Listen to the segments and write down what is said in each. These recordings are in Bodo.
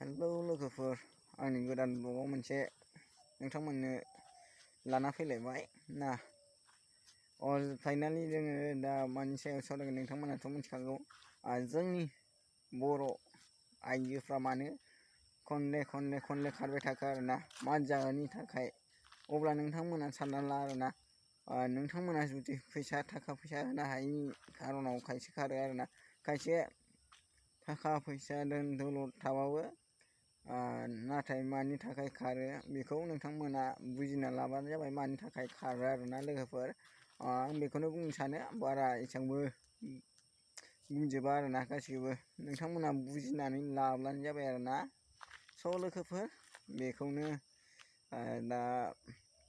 हेलौ लोगोफोर, आंनि गोदान ब्लगाव मोनसे नोंथांमोननो लाना फैलायबाय ना। फाइनालि जोङो दा मानि सायाव सावरायगोन नोंथांमोनाथ' मिथिखागौ। जोंनि बर' आइजोफ्रा मानो खनले खारबाय थाखो आरोना, मा जाहोननि थाखाय। अब्ला नोंथांमोना सानना ला आरोना, नोंथांमोना जुदि थाखा फैसा होनो हायिनि खार'नाव खायसे खारो आरोना। खायसे थाखा फैसा धोन दौलत थाबाबो नाथाय मानि थाखाय खारो बेखौ नोंथांमोना बुजिना लाबानो जाबाय, मानि थाखाय खारो आरोना लोगोफोर। आं बेखौनो बुंनो सानो, बारा एसेबांबो बुंजोबा आरोना गासैबो। नोंथांमोना बुजिनानै लाब्लानो जाबाय आरोना। स' लोगोफोर, बेखौनो दा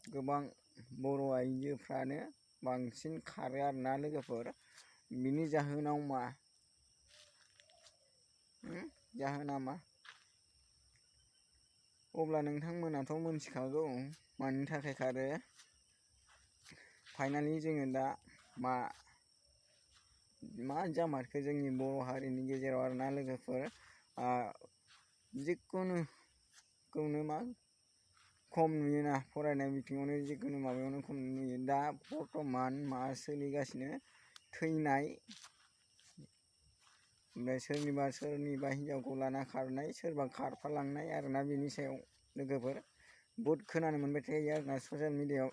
गोबां बर' आइजोफ्रानो बांसिन खारो आरोना लोगोफोर। बिनि जाहोनाव मा? जाहोना मा? अब्ला नोंथांमोनाथ' मोनथिखागौ मानि थाखाय खारो। फाइनालि जोङो दा मा जामारखो जोंनि बर' हारिनि गेजेराव आरोना लोगोफोर। जिखुनुखौनो खम नुयोना, फरायनाय बिथिङावनो जिखुनु माबायावनो खम नुयो। दा बर्थमान मा सोलिगासिनो, थैनाय, ओमफ्राय सोरनिबा हिनजावखौ लाना खारनाय, सोरबा खारफालांनाय आरोना। बेनि सायाव लोगोफोर बहुद खोनानो मोनबाय थायो आरोना ससियेल मिडियायाव।